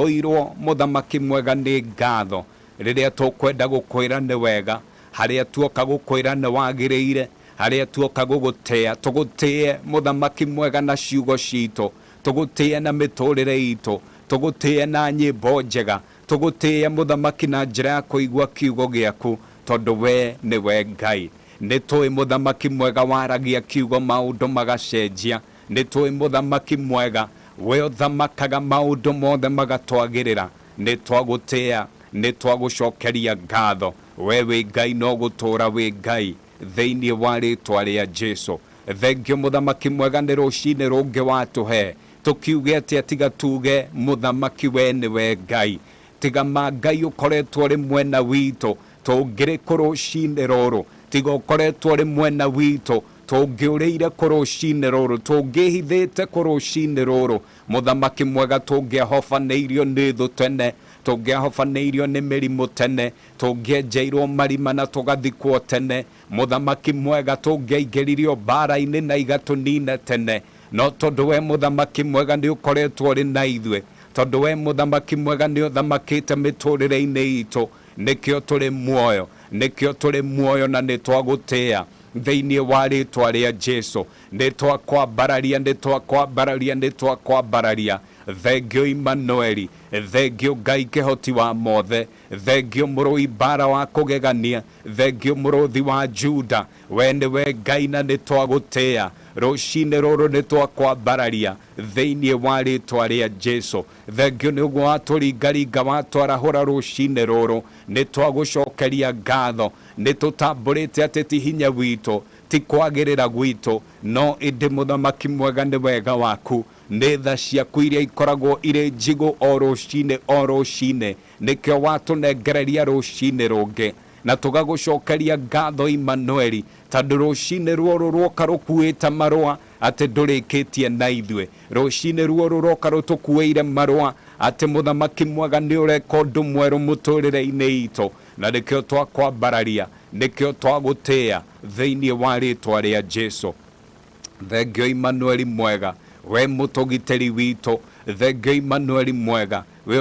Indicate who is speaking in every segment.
Speaker 1: Ũirwo mũthamaki mwega nĩ ngatho rĩrĩa tũkwenda gũkwĩra nĩ wega, harĩa tuoka gũkwĩra nĩ wagĩrĩire, harĩa tuoka gũgũtĩa, tũgũtĩe mũthamaki mwega na ciugo citũ, tũgũtĩe na mĩtũrĩre itũ, tũgũtĩe na nyĩmbo njega, tũgũtĩe mũthamaki na njĩra ya kũigua kiugo gĩaku, tondũ we nĩwe Ngai. Nĩ tũĩ mũthamaki mwega waragia kiugo maũndũ magacenjia. Nĩ tũĩ mũthamaki mwega we ũthamakaga maũndũ mothe magatwagĩrĩra. Nĩ twagũtĩa, nĩ twagũcokeria ngatho. We wĩ Ngai no gũtũũra wĩ Ngai thĩinĩ wa rĩtwa rĩa Jesu. Thengio mũthamaki mwega nĩ rũcinĩ rũngĩ watũhe. Tũkiuge atĩa tiga tuge mũthamaki we nĩwe Ngai. Tiga ma Ngai ũkoretwo ũrĩ mwena witũ tũngĩrĩ kũ rũcinĩ rũrũ. Tiga ũkoretwo ũrĩ mwena witũ tũngĩũrĩire kũ rũcinĩ rũrũ, tũngĩhithĩte kũ rũcinĩ rũrũ. Mũthamaki mwega tũngĩahobanĩirio nĩ thũ tene, tũngĩahobanĩirio nĩ mĩrimũ tene, tũngĩenjeirwo marima na tũgathikwo tene. Mũthamaki mwega tũngĩaingĩririo mbara-inĩ na igatũnina tene. No tondũ we mũthamaki mwega nĩ ũkoretwo ũrĩ na ithuĩ, tondũ we mũthamaki mwega nĩ ũthamakĩte mĩtũrĩre-inĩ itũ, nĩkĩo tũrĩ muoyo, nĩkĩo tũrĩ muoyo na nĩ twagũtĩa thĩinĩ wa rĩtwa rĩa Jesu. Nĩ twakwambararia, nĩ twakwambararia, nĩ twakwambararia. Thengio Immanueli, thengio Ngai kĩhoti wa mothe, thengio mũrũi mbara wa kũgegania, thengio mũrũthi wa Juda. We nĩwe Ngai na nĩ twagũtĩa. Rũcinĩ rũrũ nĩ twakwambararia thĩinĩ wa rĩtwa rĩa Jesu. Thengio nĩ ũguo watũringaringa watwarahũra rũcinĩ rũrũ. Nĩ twagũcokeria ngatho. Nĩ tũtambũrĩte atĩ ti hinya witũ, ti kwagĩrĩra gwitũ, no ĩndĩ mũthamaki mwega nĩ wega waku, nĩ tha ciaku iria ikoragwo irĩ njigũ o rũcinĩ o rũcinĩ, nĩkĩo watũnengereria rũcinĩ rũngĩ. Na tũgagũcokeria ngatho Immanueli, tondũ rũcinĩ rũrũ rwoka rũkuĩte marũa atĩ ndũrĩkĩtie na ithuĩ. Rũcinĩ rũrũ rwoka rũtũkuĩire marũa atĩ mũthamaki mwega nĩ ũreka ũndũ mwerũ mũtũrĩre-inĩ itũ, na nĩkĩo twakwambararia, nĩkĩo twagũtĩa thĩinĩ wa rĩtwa rĩa Jesu. Thengio Immanueli mwega, we mũtũgitĩri witũ. Thengio Immanueli mwega, we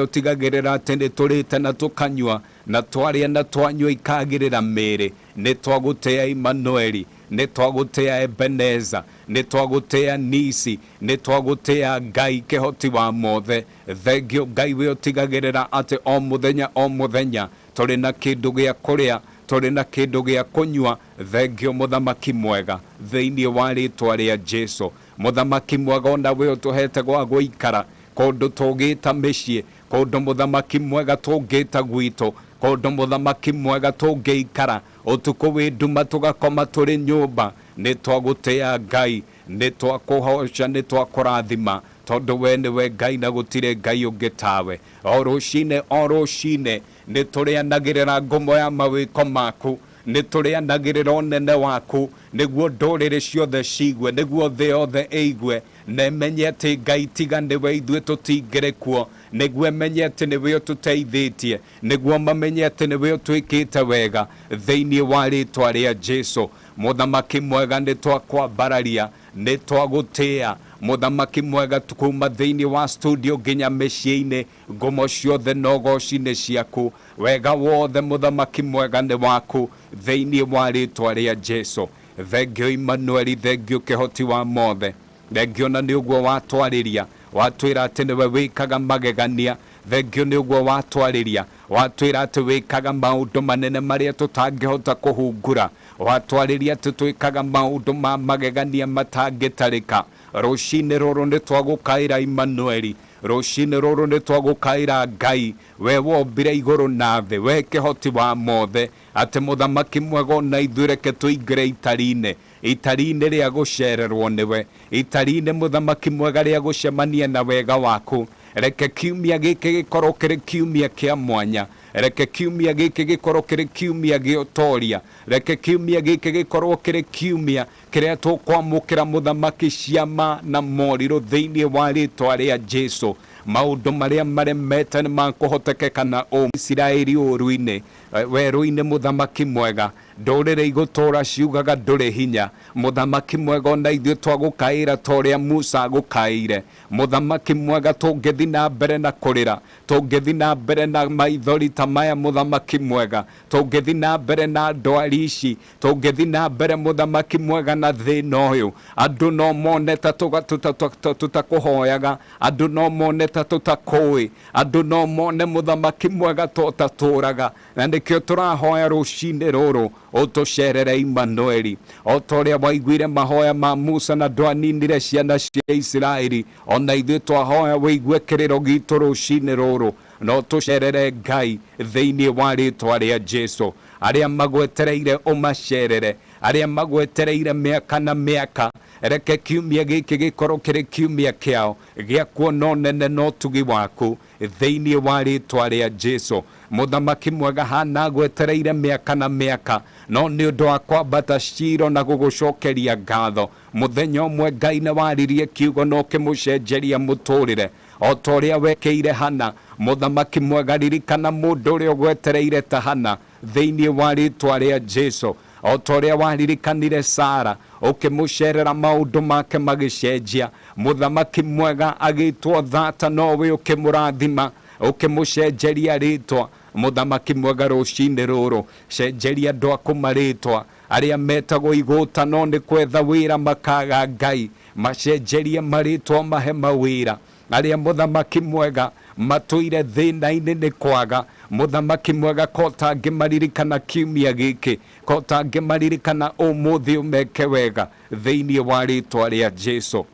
Speaker 1: ũtigagĩrĩra atĩ nĩ tũrĩte na tũkanyua, na twarĩa na twanyua ikagĩrĩra mĩĩrĩ. Nĩ twagũtĩa Immanueli, nĩ twagũtĩa Ebeneza, nĩ twagũtĩa Nisi, nĩ twagũtĩa Ngai kĩhoti wa mothe. Thengio Ngai we ũtigagĩrĩra atĩ o mũthenya o mũthenya tũrĩ na kĩndũ gĩa kũrĩa, tũrĩ na kĩndũ gĩa kũnyua. Thengio mũthamaki mwega thĩinĩ wa rĩtwa rĩa Jesu. Mũthamaki mwega ona we ũtũhete gwa gũikara, kũndũ tũngĩta mĩciĩ, kũndũ mũthamaki mwega tũngĩta gwitũ, kũndũ mũthamaki mwega tũngĩikara ũtukũ wĩ nduma tũgakoma tũrĩ nyũmba. Nĩ twagũtĩa Ngai, nĩ twakũhoca, nĩ twakũrathima, tondũ we nĩwe Ngai na gũtirĩ Ngai ũngĩ tawe. O rũcinĩ o rũcinĩ nĩ tũrĩanagĩrĩra ngumo ya mawĩko maku, nĩ tũrĩanagĩrĩra ũnene waku, nĩguo ndũrĩrĩ ciothe ciigue, nĩguo thĩ yothe ĩigue, na ĩmenye atĩ Ngai tiga nĩwe ithuĩ tũtingĩrĩ kuo, nĩguo ĩmenye atĩ nĩwe ũtũteithĩtie, nĩguo mamenye atĩ nĩwe ũtwĩkĩte wega thĩinĩ wa rĩtwa rĩa Jesu. Mũthamaki mwega nĩ twakwambararia, nĩ twagũtĩa. Mũthamaki mwega kuma thĩinĩ wa studio nginya mĩciĩ-inĩ, ngumo ciothe na ũgoci nĩ ciaku. Wega wothe mũthamaki mwega nĩ waku thĩinĩ wa rĩtwa rĩa Jesu. Thengio Immanueli, thengio kĩhoti wa mothe. Thengio na nĩ ũguo watwarĩria, watwĩra atĩ nĩwe wĩkaga magegania. Thengio nĩ ũguo watwarĩria, watwĩra atĩ wĩkaga maũndũ manene marĩa tũtangĩhota kũhungura. Watwarĩria atĩ twĩkaga maũndũ ma magegania matangĩtarĩka. Rũcinĩ rũrũ nĩ twagũkaĩra Immanueli, rũcinĩ rũrũ nĩ twagũkaĩra Ngai, we wombire igũrũ na thĩ, we kĩhoti wa mothe, atĩ mũthamaki mwega ona ithuĩ reke tũingĩre itari-inĩ, itari-inĩ rĩa gũcererwo nĩwe, itari-inĩ mũthamaki mwega rĩa gũcemania na wega waku. Reke kiumia gĩkĩ gĩkorwo kĩrĩ kiumia kĩa mwanya, reke kiumia gĩkĩ gĩkorwo kĩrĩ kiumia gĩa ũtoria, reke kiumia gĩkĩ gĩkorwo kĩrĩ kiumia kĩrĩa tũkwamũkĩra mũthamaki ciama na morirũ thĩinĩ wa rĩtwa rĩa Jesu. Maũndũ marĩa maremete nĩ makũhotekeka na Isiraeli ũũru-inĩ, werũ-inĩ mũthamaki mwega. Ndũrĩrĩ igũtũũra ciugaga ndũrĩ hinya. Mũthamaki mwega, ona ithuĩ twagũkaĩra ta ũrĩa Musa agũkaĩire. Mũthamaki mwega, tũngĩthi na mbere na kũrĩra, tũngĩthi na mbere na maithori ta maya, mũthamaki mwega, tũngĩthi na mbere na ndwari ici, tũngĩthi na mbere, mũthamaki mwega, na thĩna ũyũ, andũ no mone ta tũtakũhoyaga, andũ no mone ta tũtakũĩ, andũ no mone, mũthamaki mwega, tũtatũraga. Na nĩkĩo tũrahoya rũcinĩ rũrũ ũtũcerere, Imanueli. O ta ũrĩa waiguire mahoya ma Musa na ndwaninire ciana cia Isiraeli, ona ithuĩ twahoya wĩigue kĩrĩro gitũ rũcinĩ rũrũ, no tũcerere, Ngai, thĩinĩ wa rĩtwa rĩa Jesu. Arĩa magwetereire ũmacerere, arĩa magwetereire mĩaka na mĩaka, reke kiumia gĩkĩ gĩkorwo kĩrĩ kiumia kĩao gĩa kuona ũnene na ũtugi waku, thĩinĩ wa rĩtwa rĩa Jesu. Mũthamaki mwega, hana gwetereire mĩaka na mĩaka, no nĩ ũndũ wa kwambata Ciro na gũgũcokeria ngatho, mũthenya ũmwe Ngai nĩ waririe kiugo na ũkĩmũcenjeria mũtũrĩre, o ta ũrĩa wekĩire Hana. Mũthamaki mwega, ririkana mũndũ ũrĩa ũgwetereire ta Hana, thĩinĩ wa rĩtwa rĩa Jesu. O ta ũrĩa waririkanire Sara, ũkĩmũcerera, maũndũ make magĩcenjia. Mũthamaki mwega, agĩtwo thata, nowe ũkĩmũrathima, ũkĩmũcenjeria rĩtwa. Mũthamaki mwega, rũcinĩ rũrũ cenjeria andũ aku marĩtwa. Arĩa metagwo igũta no nĩ kwetha wĩra makaga, Ngai, macenjerie marĩtwa, mahe mawĩra. Arĩa, mũthamaki mwega, matũire thĩna-inĩ nĩ kwaga, mũthamaki mwega, ko tangĩmaririkana kiumia gĩkĩ, ko tangĩmaririkana ũmũthĩ, ũmeke wega, thĩinĩ wa rĩtwa rĩa Jesu.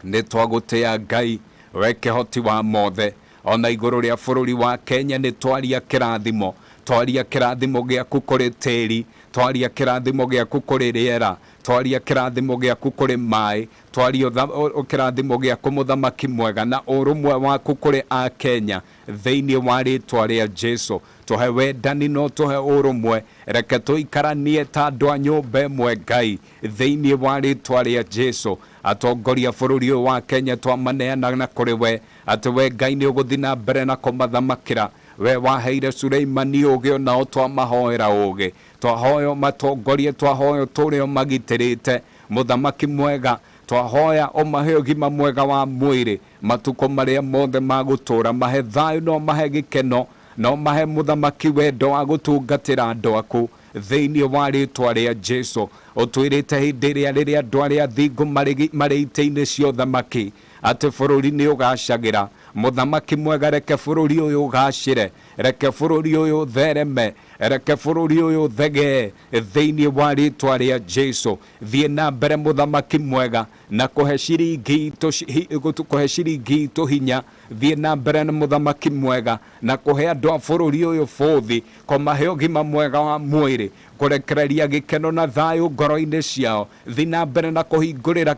Speaker 1: Nĩ twagũtĩa, Ngai, we kĩhoti wa mothe. Ona igũrũ rĩa bũrũri wa Kenya nĩ twaria kĩrathimo, twaria kĩrathimo gĩaku kũrĩ tĩri, twaria kĩrathimo gĩaku kũrĩ rĩera, twaria kĩrathimo gĩaku kũrĩ maĩ, twaria kĩrathimo gĩaku, mũthamaki mwega, na ũrũmwe waku kũrĩ a Kenya, thĩinĩ wa rĩtwa rĩa Jesu. Tũhe wendani no tũhe ũrũmwe, reke tũikaranie ta andũ a nyũmba ĩmwe, Ngai, thĩinĩ wa rĩtwa rĩa Jesu. Atongoria bũrũri ũyũ wa Kenya twamaneana na kũrĩ we, atĩ we Ngai nĩ ũgũthiĩ na mbere na kũmathamakĩra. We waheire Suleimani ũgĩ, onao twamahoera ũgĩ, twahoya ũmatongorie, twahoya ũtũre ũmagitĩrĩte. Mũthamaki mwega, twahoya ũmahe ũgima mwega wa mwĩrĩ matukũ marĩa mothe magũtũra, mahe thayũ, no mahe gĩkeno, no mahe, mũthamaki, wendo wa gũtungatĩra andũ aku, thĩinĩ wa rĩtwa rĩa Jesu. Ũtwĩrĩte hĩndĩ ĩrĩa rĩrĩa andũ arĩa athingu marĩ itĩ-inĩ cia ũthamaki atĩ bũrũri nĩ ũgacagĩra. Mũthamaki mwega, reke bũrũri ũyũ ũgacĩre, reke bũrũri ũyũ ũthereme, reke bũrũri ũyũ ũthegee, thĩinĩ wa rĩtwa rĩa Jesu. Thiĩ na mbere, mũthamaki mwega, na kũhe ciringi itũ kũhe ciringi itũ hinya. Thiĩ na mbere na, mũthamaki mwega, na kũhe andũ a bũrũri ũyũ bũthi, kũmahe ũgima mwega wa mwĩrĩ, kũrekereria gĩkeno na thayũ ngoro-inĩ ciao. Thiĩ na mbere na kũhingũrĩra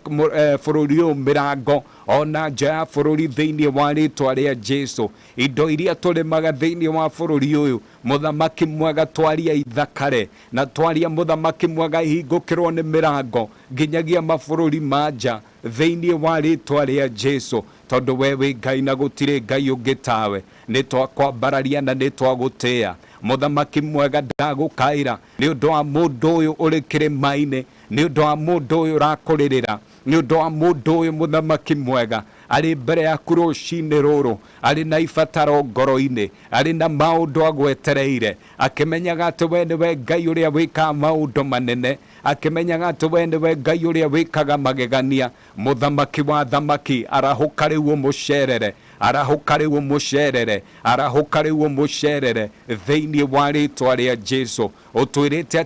Speaker 1: bũrũri ũyũ mĩrango ona nja ya bũrũri, thĩinĩ wa rĩtwa rĩa Jesu. Indo iria tũrĩmaga thĩinĩ wa bũrũri ũyũ, mũthamaki mwega, twaria ithakare, na twaria, mũthamaki mwega, ihingũkĩrwo nĩ mĩrango nginyagia mabũrũri ma nja, thĩinĩ wa rĩtwa rĩa Jesu. Tondũ we wĩ Ngai na gũtirĩ Ngai ũngĩ tawe, nĩ twakwambararia na nĩ twagũtĩĩa. Mũthamaki mwega, ndagũkaĩra nĩ ũndũ wa mũndũ ũyũ ũrĩ kĩrĩma-inĩ, nĩ ũndũ wa mũndũ ũyũ ũrakũrĩrĩra, nĩ ũndũ wa mũndũ ũyũ, mũthamaki mwega, arĩ mbere yaku rũcinĩ rũrũ, arĩ na ibataro ngoro-inĩ, arĩ na maũndũ agwetereire, akĩmenyaga atĩ we nĩwe Ngai ũrĩa wĩkaga maũndũ manene, akĩmenyaga atĩ we nĩwe Ngai ũrĩa wĩkaga magegania. Mũthamaki wa thamaki, arahũka rĩu ũmũcerere, arahũka rĩu ũmũcerere, arahũka rĩu ũmũcerere, thĩinĩ wa rĩtwa rĩa Jesu. Ũtwĩrĩte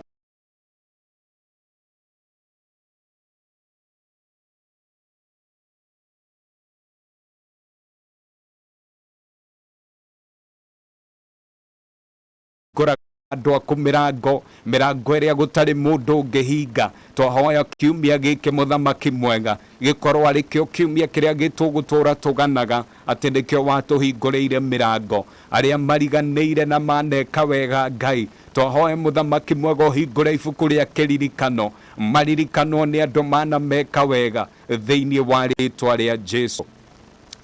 Speaker 1: ngũraga andũ aku mĩrango, mĩrango ĩrĩa gũtarĩ mũndũ ũngĩhinga. Twahoya kiumia gĩkĩ, mũthamaki mwega, gĩkorwo arĩ kĩo kiumia kĩrĩa gĩtũgũtũra tũganaga atĩ nĩkĩo watũhingũrĩire mĩrango. Arĩa mariganĩire na maneka wega, Ngai, twahoya, mũthamaki mwega, ũhingũre ibuku rĩa kĩririkano, maririkanwo nĩ andũ mana meka wega, thĩinĩ wa rĩtwa rĩa Jesu.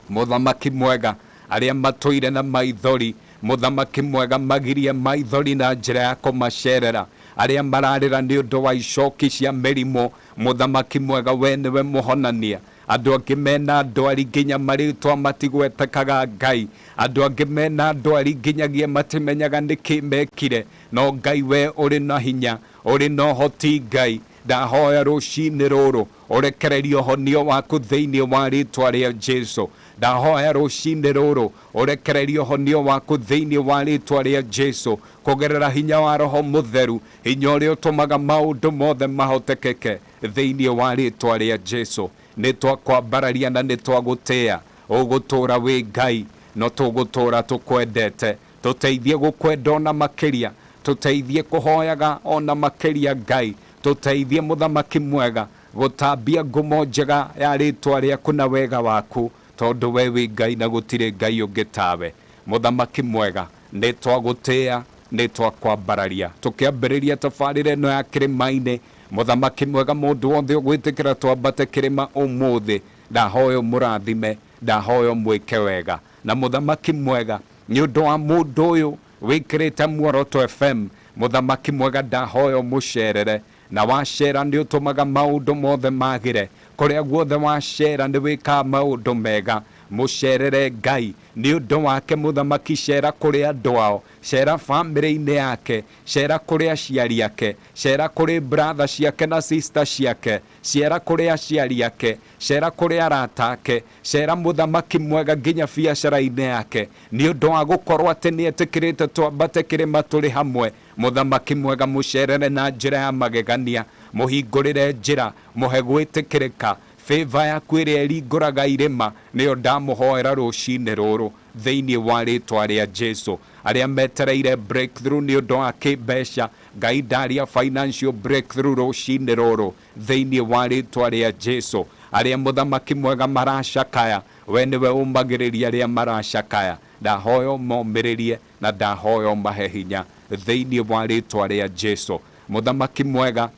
Speaker 1: Mũthamaki mwega, arĩa matũire na maithori, mũthamaki mwega, magirie maithori na njĩra ya kũmacerera. Arĩa mararĩra nĩ ũndũ wa icoki cia mĩrimũ, mũthamaki mwega, we nĩwe mũhonania. Andũ angĩ mena ndwari nginya marĩtwa matigwetekaga Ngai. Andũ angĩ mena ndwari nginyagia matimenyaga nĩkĩ mekire, no Ngai we ũrĩ na hinya, ũrĩ na ũhoti. Ngai, ndahoya rũcinĩ rũrũ ũrekererie ũhonio waku thĩinĩ wa rĩtwa rĩa Jesu. Ndahoya rũcinĩ rũrũ ũrekererie ũhonio waku thĩinĩ wa rĩtwa rĩa Jesu, kũgerera hinya wa Roho Mũtheru, hinya ũrĩa ũtũmaga maũndũ mothe mahotekeke thĩinĩ wa rĩtwa rĩa Jesu. Nĩ twakwambararia na nĩ twagũtĩa. Ũgũtũra wĩ Ngai, no tũgũtũra tũkwendete. Tũteithie gũkwenda ona makĩria, tũteithie kũhoyaga ona makĩria. Ngai, tũteithie, mũthamaki mwega, gũtambia ngumo njega ya rĩtwa rĩaku na wega waku, tondũ we wĩ Ngai na gũtirĩ Ngai ũngĩ tawe. Mũthamaki mwega, nĩ twagũtĩa, nĩ twakwambararia. Tũkĩambĩrĩria tabarĩra ĩno ya kĩrĩma-inĩ, mũthamaki mwega, mũndũ wothe ũgwĩtĩkĩra twambate kĩrĩma ũmũthĩ, ndahoya mũrathime, ndahoya mwĩke wega. Na mũthamaki mwega, nĩ ũndũ wa mũndũ ũyũ wĩkĩrĩte Muoroto FM, mũthamaki mwega, ndahoya mũcerere. Na wacera nĩ ũtũmaga maũndũ mothe magĩre. Kũrĩa guothe wacera nĩ wĩkaga maũndũ mega. Mũcerere Ngai nĩ ũndũ wake. Mũthamaki, cera kũrĩ andũ ao, cera bamĩrĩ-inĩ yake, cera kũrĩ aciari ake, cera kũrĩ brother ciake na sister ciake, cera kũrĩ aciari ake, cera kũrĩ arata ake, cera, mũthamaki mwega, nginya biacara-inĩ yake, nĩ ũndũ wa gũkorwo atĩ nĩ etĩkĩrĩte twambate kĩrĩma tũrĩ hamwe. Mũthamaki mwega, mũcerere na njĩra ya magegania, mũhingũrĩre njĩra, mũhe gwĩtĩkĩrĩka. Favor yaku ĩrĩa ĩringũraga irĩma nĩyo ndamũhoera rũcinĩ rũrũ thĩinĩ wa rĩtwa rĩa Jesu. Arĩa metereire breakthrough nĩ ũndũ wa kĩmbeca, Ngai, ndaria financial breakthrough rũcinĩ rũrũ thĩinĩ wa rĩtwa rĩa Jesu. Arĩa, mũthamaki mwega, maracakaya, we nĩwe ũmagĩrĩria arĩa maracakaya. Ndahoya ũmomĩrĩrie na ndahoya ũmahe hinya thĩinĩ wa rĩtwa rĩa Jesu. Mũthamaki mwega,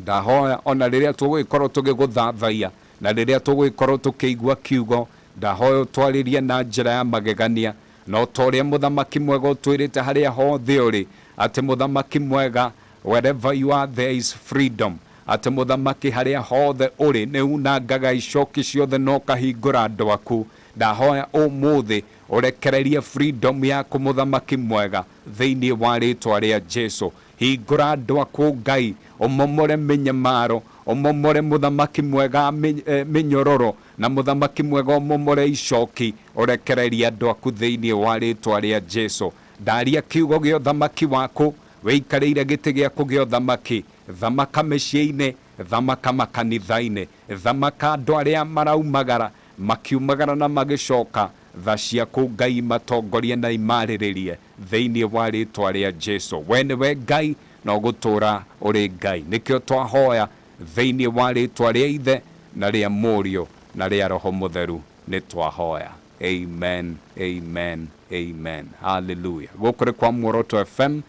Speaker 1: ndahoya ona rĩrĩa tũgũgĩkorwo tũgĩgũthathaia na rĩrĩa tũgũgĩkorwo tũkĩigua kiugo, ndahoya ũtwarĩrie na njĩra ya magegania. No ta ũrĩa, mũthamaki mwega, ũtwĩrĩte harĩa hothe ũrĩ atĩ, mũthamaki mwega, wherever you are there is freedom, atĩ mũthamaki, harĩa hothe ũrĩ nĩ unangaga icoki ciothe na ũkahingũra andũ aku. Ndahoya ũmũthĩ ũrekererie freedom yaku, mũthamaki mwega, thĩinĩ wa rĩtwa rĩa Jesu. Hingũra andũ aku, Ngai, ũmomore mĩnyamaro, ũmomore, mũthamaki mwega, mĩnyororo, na mũthamaki mwega, ũmomore icoki, ũrekererie andũ aku thĩinĩ wa rĩtwa rĩa Jesu. Ndaria kiugo gĩa ũthamaki waku. Wĩikarĩire gĩtĩ gĩaku gĩa ũthamaki, thamaka mĩciĩ-inĩ, thamaka makanitha-inĩ, thamaka andũ arĩa maraumagara, makiumagara na magĩcoka. Tha ciaku, Ngai, matongorie na imarĩrĩrie thĩinĩ wa rĩtwa rĩa Jesu. We nĩwe Ngai na ũgũtũũra ũrĩ Ngai. Nĩkĩo twahoya thĩinĩ wa rĩtwa rĩa Ithe na rĩa Mũriũ na rĩa Roho Mũtheru nĩ twahoya. Amen, amen, amen. Haleluya. Gũkũ nĩ kwa Muoroto FM.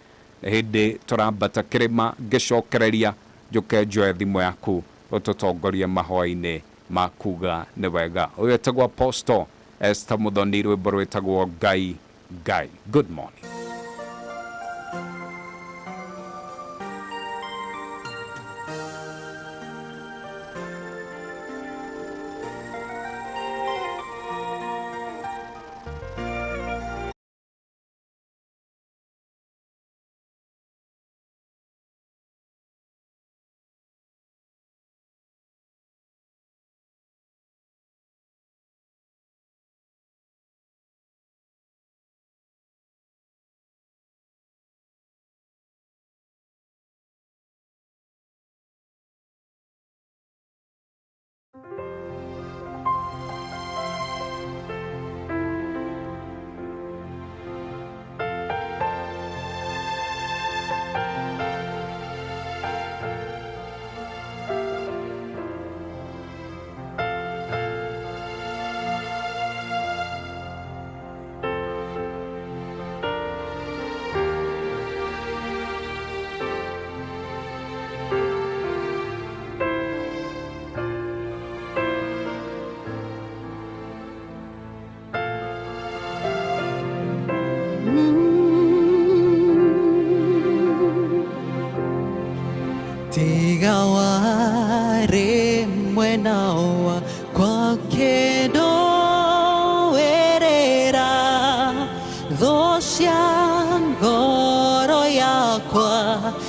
Speaker 1: Nĩ hĩndĩ tũrambata kĩrĩma. Ngĩcokereria njũke njoe thimũ yaku ũtũtongorie mahoya-inĩ ma kuga nĩ wega. Ũyũ etagwo Apostle Esther Muthoni, rwĩmbo rwĩtagwo Ngai Ngai. Good morning.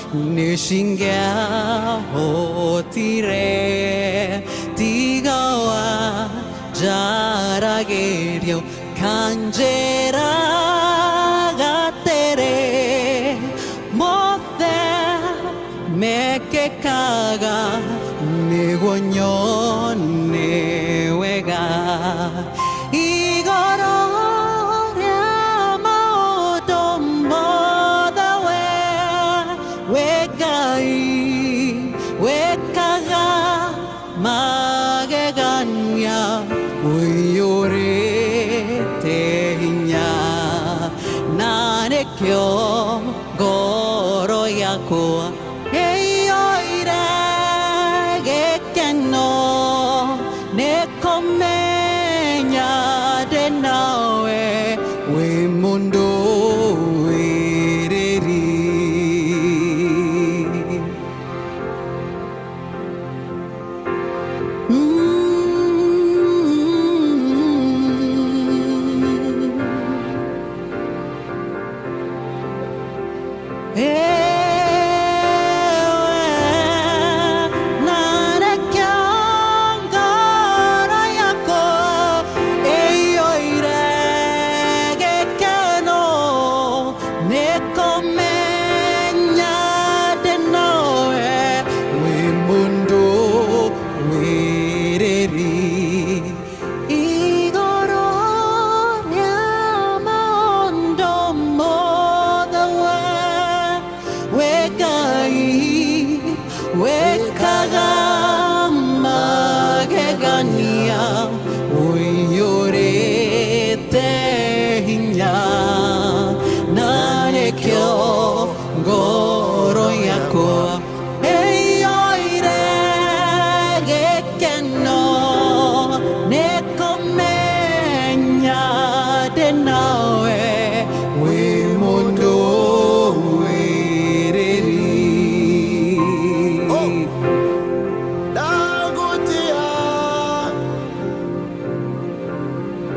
Speaker 2: Nĩcingĩahotire tiga wa njaragĩrio kanjĩra gatere mothe mekĩkaga nĩguo nyone wega igoro rĩa maũndũ mothe we wĩ Ngai wĩkaga magegania ũiyũrĩte hinya na nĩkĩo ngoro yakwa ĩiyũire gĩkeno nĩkũmenya ndĩ nawe wĩ mũndũ wĩrĩri. Wekaga magegania ũiyũrĩte hinya na nĩkĩo ngoro yakwa ĩiyũire gĩkeno nĩkũmenya ndĩ nawe wĩ mũndũ wĩrĩri.
Speaker 3: Ndagutia,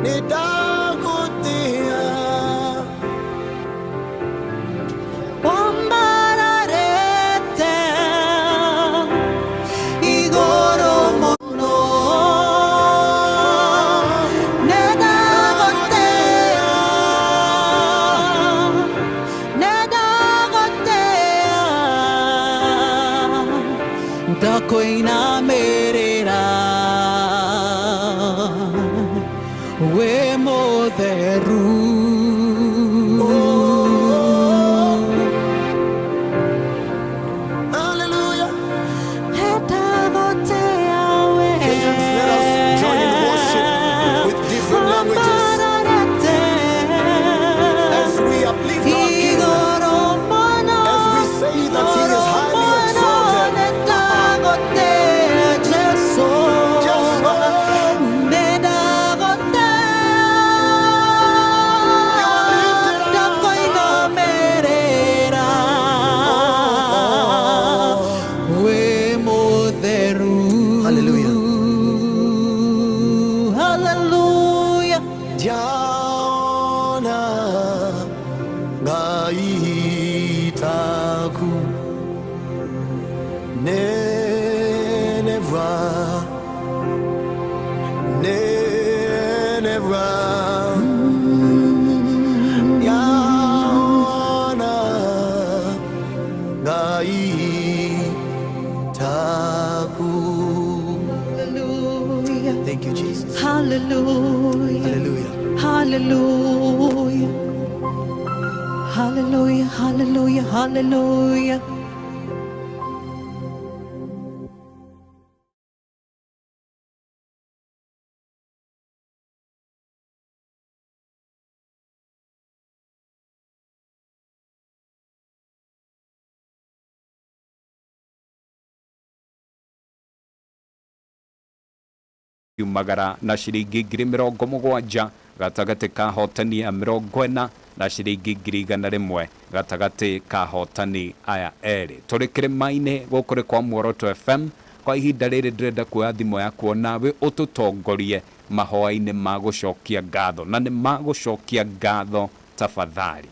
Speaker 3: nĩndagũtĩa.
Speaker 2: Wambararete igũrũ mũno nĩndagũtĩa nĩndagũtĩa ndakũinamĩrĩra wĩ mũtheru.
Speaker 3: Hallelujah. Kenyans, let us join in worship with different languages as we uplift our King, as we say that He is highly exalted. Just you are lifted up. Hallelujah.
Speaker 2: Hallelujah.
Speaker 3: Ndiaona Ngai taku nenevwa nenevwa Ndiaona Ngai taku.
Speaker 2: Hallelujah.
Speaker 3: Thank you, Jesus.
Speaker 2: Hallelujah.
Speaker 3: Hallelujah.
Speaker 2: Hallelujah. Hallelujah. Hallelujah. Hallelujah.
Speaker 1: Yumagara na ciringi 70,000 gatagatĩ ka hotani a 40 na ciringi 100,000 gatagatĩ ka hotani aya erĩ. Tũrĩ kĩrĩma-inĩ gũkũ nĩ kwa Muoroto FM. Kwa ihinda rĩrĩ ndĩrenda kuoya thimũ yaku nawe ũtũtongorie mahoya-inĩ ma gũcokia ngatho, na nĩ ma gũcokia ngatho tafadhali.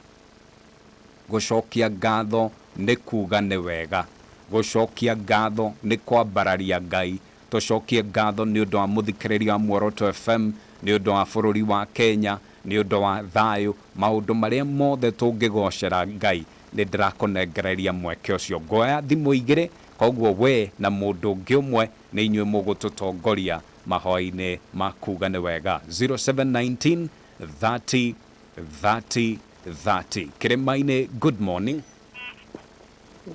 Speaker 1: Gũcokia ngatho Nĩ kuuga nĩ wega. Gũcokia ngatho nĩ kwambararia Ngai. Tũcokie ngatho nĩ ũndũ wa mũthikĩrĩria wa Muoroto FM, nĩ ũndũ wa bũrũri wa Kenya, nĩ ũndũ wa thayũ, maũndũ marĩa mothe tũngĩgocera Ngai, nĩ ndĩrakũnengereria mweke ũcio. Nguoya thimũ igĩrĩ, koguo we na mũndũ ũngĩ ũmwe nĩ inyuĩ mũgũtũtongoria mahoya-inĩ ma kuuga nĩ wega. 0719 30 30 30. Kĩrĩma-inĩ, good morning.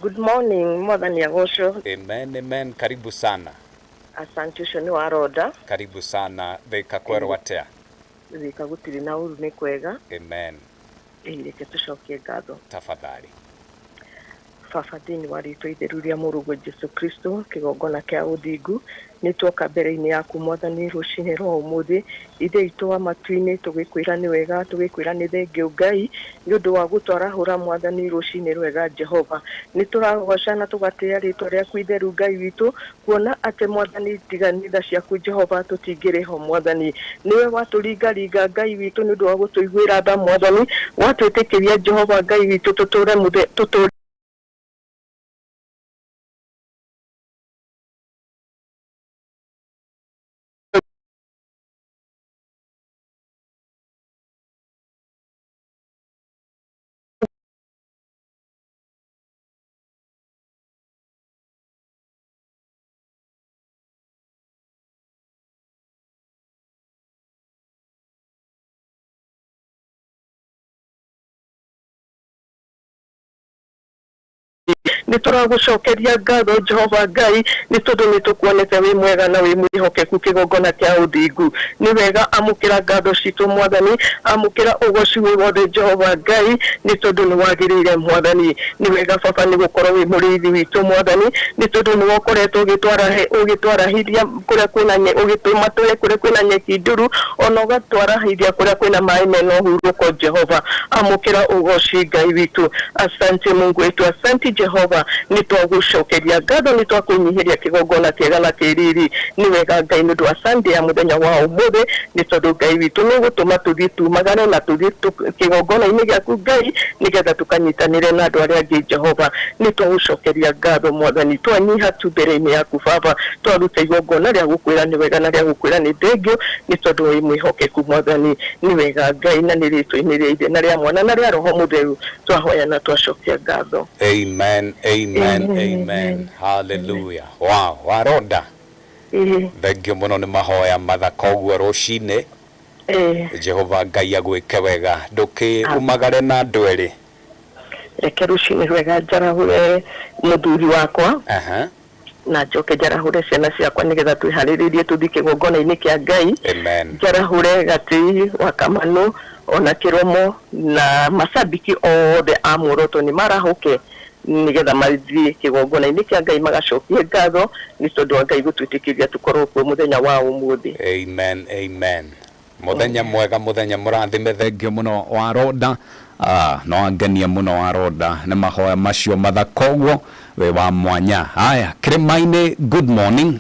Speaker 4: Good morning, mwathani agocwo.
Speaker 1: Amen, amen. Karibu sana.
Speaker 4: Asante, ũcio nĩ wa Roda.
Speaker 1: Karibu sana. Thika kwerwo atĩa?
Speaker 4: Thika gũtirĩ na ũru, nĩ kwega.
Speaker 1: Amen.
Speaker 4: Ĩĩ, reke tũcokie ngatho.
Speaker 1: Tafadhali.
Speaker 4: Baba, thĩinĩ wa rĩtwa itheru rĩa mũrũguo Jesu Kristo, kĩgongona kĩa ũthingu, nĩ tuoka mbere-inĩ yaku mwathani rũcinĩ rwa ũmũthĩ. Ithe witũ wa matu-inĩ, tũgĩkwĩra nĩ wega, tũgĩkwĩra nĩ thengio Ngai nĩ ũndũ wa gũtwarahũra mwathani rũcinĩ rwega. Jehova, nĩ tũragoca na tũgatĩĩa rĩtwa rĩaku itheru Ngai witũ, kuona atĩ mwathani tiga nĩ tha ciaku Jehova tũtingĩrĩ ho. Mwathani, nĩwe watũringaringa Ngai witũ nĩ ũndũ wa gũtũiguĩra tha. Mwathani, watwĩtĩkĩria Jehova Ngai witũ tũtũre tũtũre nĩ tũragũcokeria ngatho Jehova Ngai, nĩ tondũ nĩ tũkuonete wĩ mwega na wĩ mwĩhokeku. Kĩgongona kĩa ũthingu, nĩ wega. Amũkĩra ngatho citũ mwathani, amũkĩra ũgoci wĩ wothe Jehova Ngai, nĩ tondũ nĩ wagĩrĩire. Mwathani, nĩ wega baba, nĩ gũkorwo wĩ mũrĩithi witũ. Mwathani, nĩ tondũ nĩ wokoretwo ũgĩtwarahithia kũrĩa kwĩna ũgĩtũma tũre kũrĩa kwĩna nyeki nduru, ona ũgatwarahithia kũrĩa kwĩna maĩ mena ũhurũko. Jehova, amũkĩra ũgoci Ngai witũ. Asante Mungu wetu, asante Jehova, nĩ twagũcokeria ngatho, nĩ twakũnyihĩria kĩgongona kĩega na kĩriri. Nĩ wega Ngai, nĩ ũndũ wa Sunday ya mũthenya wa ũmũthĩ, nĩ tondũ Ngai witũ nĩ ũgũtũma tũthiĩ tumagane na tũthiĩ kĩgongona-inĩ gĩaku Ngai, nĩgetha tũkanyitanĩre na andũ arĩa angĩ. Jehova, nĩ twagũcokeria ngatho mwathani, twanyiha tu mbere-inĩ yaku baba, twaruta igongona rĩa gũkwĩra nĩ wega na rĩa gũkwĩra nĩ thengio, nĩ tondũ wĩ mwĩhokeku. Mwathani, nĩ wega Ngai, na nĩ rĩtwa-inĩ rĩa Ithe na rĩa Mwana na rĩa Roho Mũtheru twahoya na twacokia ngatho.
Speaker 1: Amen, amen, amen,
Speaker 4: Amen.
Speaker 1: Hallelujah. Wow, waronda.
Speaker 4: Ĩĩ.
Speaker 1: Thengio mũno nĩ mahoya mathaka ũguo rũcinĩ.
Speaker 4: Ĩĩ.
Speaker 1: Jehova Ngai agwĩke wega. Ndũkĩ umagare na andũ erĩ.
Speaker 4: Reke rũcinĩ rwega njarahũre mũthuri wakwa na njoke njarahũre ciana ciakwa, nĩgetha twĩharĩrĩrie tũthiĩ kĩgongona-inĩ kĩa Ngai.
Speaker 1: Amen.
Speaker 4: Njarahũre Gatĩi wa Kamano ona Kĩromo na macambiki othe a Muoroto nĩ marahũke, nĩgetha mathiĩ kĩgongona-inĩ kĩa Ngai magacokie ngatho nĩ tondũ wa Ngai gũtwĩtĩkĩria tũkorwo kuo mũthenya wa ũmũthĩ.
Speaker 1: Amen, amen. Mũthenya mwega, mũthenya mũrathime. Thengio mũno waronda. Ah, no angenia mũno waronda nĩ mahoya macio mathaka ũguo, wĩ wa mwanya. Haya, Kĩrĩma-inĩ, good morning.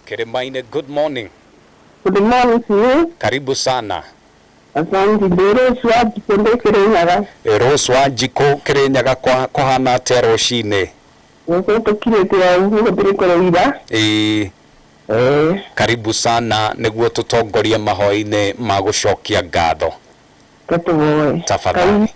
Speaker 1: Kĩrĩma-inĩ, good morning.
Speaker 5: Good morning to you.
Speaker 1: Karibu sana.
Speaker 5: Asante. Ndĩrĩ wa Njikũ Kĩrĩnyaga.
Speaker 1: Rose wa Njikũ Kĩrĩnyaga, kũhana atĩa rũcinĩ?
Speaker 5: Gũkũ tũkirĩte o ũguo, gũtirĩ kũrũira.
Speaker 1: Ĩĩ.
Speaker 5: Ĩĩ.
Speaker 1: Karibu sana nĩguo tũtongorie mahoya-inĩ ma gũcokia ngatho.
Speaker 5: Tũtũhoe.
Speaker 1: Tafadhali.